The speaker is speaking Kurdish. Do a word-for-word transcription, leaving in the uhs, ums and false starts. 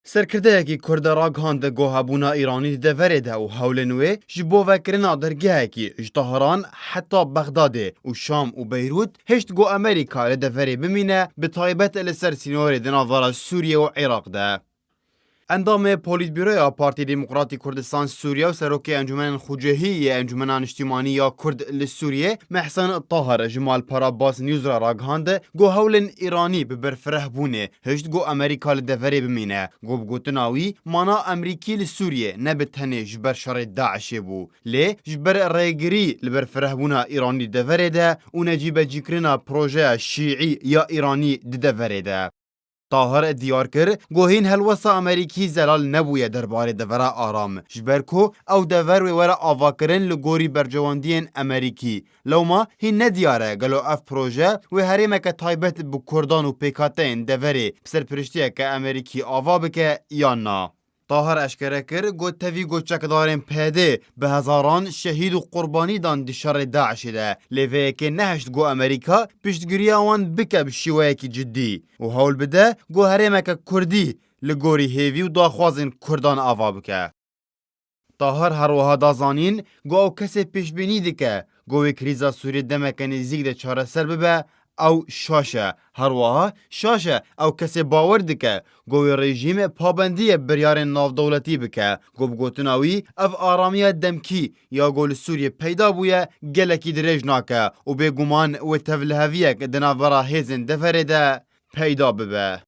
Serkirdeyekî Kurd ragihand ku hebûna Îranî di deverê de û hewlên wê ji bo vekirina dergehekî ji Tahran heta Bexdadê û Şam û Beyrût hişt ku Amerîka li deverê bimîne, bi taybet li ser sînorê di navbera Sûriye û Iraq de. Endamê Polîtbîroya Partî Demokratî Kurdistan Sûriye û Serokê Encûmenên Xwecihî yê Encûmena Niştîmanî ya Kurd li Sûriyê Mehsen Tahir ji Malpara Bas News re ragihand ku hewlên Îranî bi berfirehbûnê hişt ku Amerîka li deverê bimîne. Ku bi gotina wî, mana Amerîkî li Sûriyê ne bi tenê ji ber şerê DAIŞê bû, lê ji ber rêgirî li berfirehbûna Îranî deverê de û necîbecîkirina projeya şîî ya Îranî di deverê de. Tahir diyar kir ku hîn helwesta Amerîkî zelal nebûye derbarê devera aram, ji ber ku ew dever wê were avakirin li gorî bercewendiyên Amerîkî. Lewma hîn nediyar e gelo ev proje wê herêmeke taybet bi Kurdan û pêkhateyên deverê bi serpiriştiyeke Amerîkî ava bike yan na. Tahir eşkere kir ku tevî ku çekdarên PYDê bi hezaran şehîd û qurbanî dan di şerê DAIŞê de, lê vê yekê nehişt ku Amerîka piştgiriya wan bike bi şêweyekî cidî û hewl bide ku herêmeke Kurdî li gorî hêvî û daxwazên Kurdan ava bike. Tahir her wiha da zanîn ku ew kesê pêşbînî dike ku wê krîza Sûriyê demeke nêzîk de çareser bibe, ew şaş e. Her wiha şaş e ew kesê bawer dike ku wê rejîm pabendiyê biryarên navdewletî bike. Ku bi gotina wî, ev aramiya demkî ya ku li Sûriyê peyda bûye gelekî dirêj nake û bêguman wê tevliheviyek di navbera hêzên deverê de peyda bibe.